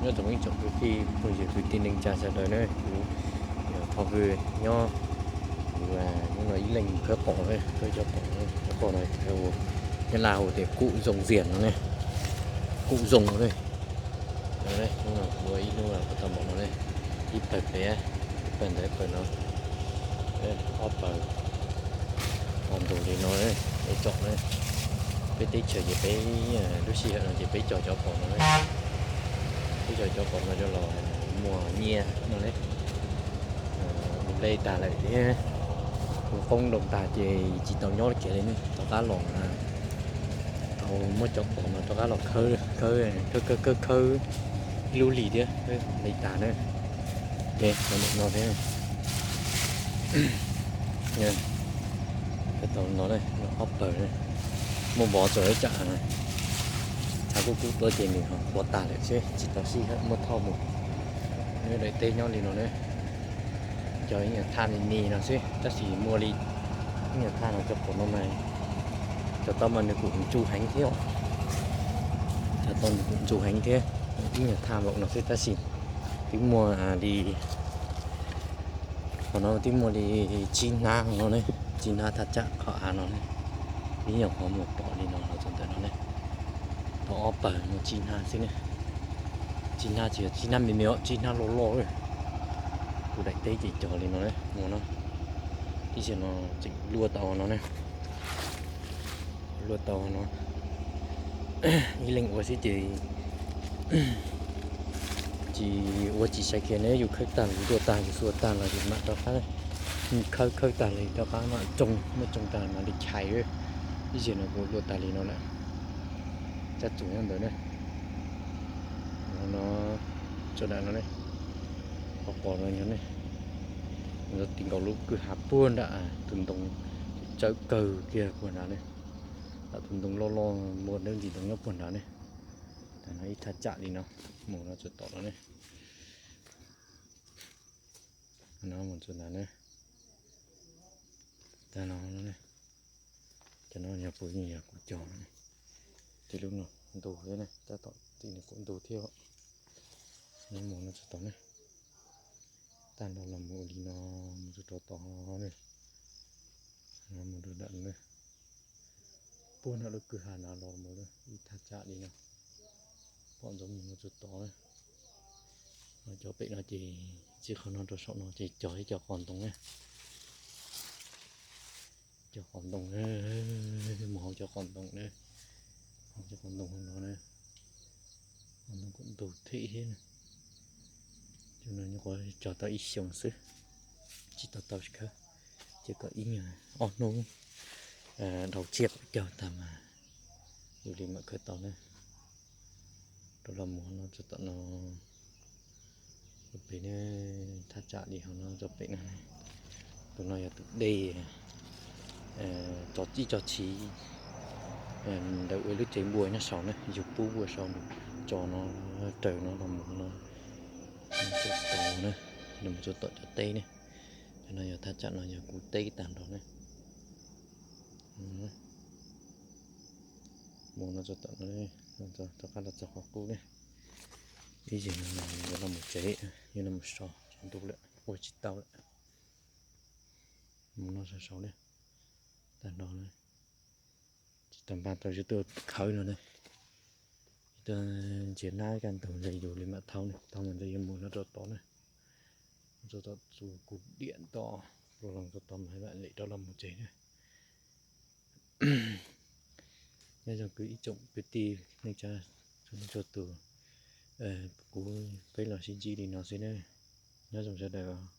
Nyob zoo ib tsoom kwv tij phooj ywg kwv tij neej tsa sawv daws na, kuv yog Thoj Vwj nyob, kuv hnub no ib leeg khawb qos, khawb cov qos, cov qos no Nyab Laj hu tias kub zoo zias no ne, kub zoo ne. Hnub no kuv ua ib hnub tau npaum no ne, ib pawg pem, ib pawg ntawd pawg no, ob pawg, qos ntug li no, ib tsoom na. Peb teb chaws ces peb lub sij hawm no ces peb cog cov qos no, peb cog cov qos no coj los muag nyiaj no ne. Ua nplej tag lawm thiab, ua qoob loo tag ces tsis tau nyob kiag li ne, rov qab los tau muab cov qos no rov qab los khawb, khawb, khawb, khawb, khawb ib lub hlis thiab, li tag na. Ces tau nim no thiab, tau no, ob pawg, muaj vov txog ib tsam, thav kub kub tuaj ces nws ho ua tag lawm seb tsis tau sij hawm muab thauj mus. Nws daim teb nyob li no ne, cog ib nyuag thaj me me no xwb tab sis muaj li ib nyuag thaj no cov qos no mas, cov tau mas nws kuj ntsu heev thiab, cov tau nws kuj ntsu heev thiab, ib nyuag thaj npaum no xwb tab sis twb muaj li, qhov no twb muaj li tsib hnab no ne, tsib hnab thaj tsam qhov av no ne, ib nyuag qhov mus rov li no los txog ntawm no ne, tau ob pawg muaj tsib hnab xwb ne. Tsib hnab tsis yog tsib hnab me me, tsib hnab loj loj. Kuv daim teb ces cog li no ne, mus no, ib zaug no tseem luaj tau no ne, luaj tau no. Ib leeg ua xwb ces tsis ua tsis sai kiag ne, yus khawb tag yus luaj tag yus xuas tag los yus mam rov qab, khawb khawb tag los rov qab mam tsoo, muab tsoo tag mam li chais. Ib zaug no kuv luaj tas li no lawm, tsab txuas nyob ntawd ne, no, tso dam no ne, qhov qos no yog ne, no ti nkaus lub kwj ha puag nram tus ntoo, tus tsawb kawg kiag puag nrad ne, tus ntoo loj loj muaj dawb ntsis ntoo nyob puag nrad ne. Tag no ib thaj tsam li no, mus no txog tom no ne, no mus txog ntawd ne, tag no, cov no yog puas yeej yog kuv cog, ces lub no ntug thiab ne, tab tom tim nws kuj ntug thiab, no mus no txog tom ne, tag nrho los mus li no, mus txog rau tom ne, mus rau nram ne, puag nram lub kwj ha no los mus ib thaj tsam li no, pom ntsoov mus no txog tom ne. Cov pem no ces txij qhov no rau saum no ces cog ib co qos ntoo ne, cov qos ntoo, mus hauv cov qos ntoo na, hauv cov qos ntoo hauv no na, qos ntoo kuj ntug thiab thiab na. Cov no nyuam qhuav cog tau ib xyoos xwb, tsis tau tau khawb, ces kom ib nyuag ob hnub dhau tsiaj pom caug tag mas yus li mam khawb tau na. Rau los mus no txog tom no, pem ne, thaj tsam li hauv no txog pem no, tus no yog tus dej tso txij tso chiv ntawm ua lub tsev npua nyob saud na, yug pub npua saud, tso no raws no los mus no, txog tom na, los mus txog tom cov teb ne. Cov no yog thaj tsam no yog kuv teb tag nrho ne. Mus no txog tom no, rov qab los txog qhov qub ne. Ib zaug no yuav los mus tsev, yuav los mus so, tsaus ntuj lawm ua tsis tau lawm. Mus no sau sau ne, tag nrho na, tsis tau npaj tau yus tuaj khawb no ne. Yus tuaj nrhiav nab kaj ntug ntawd yus li mam thauj ne, thauj mus ntawd yuav mus no rau tod na. Mus rau tom tus kuv diam tod, rau los rau tod mas mam li rov los mus tsev na. Nyob zoo kwv ib tsoom kwv tij neej tsa txhua leej txhua tus, kuv peb los sib ntsib li no xwb na. Nyob zoo sawv daws.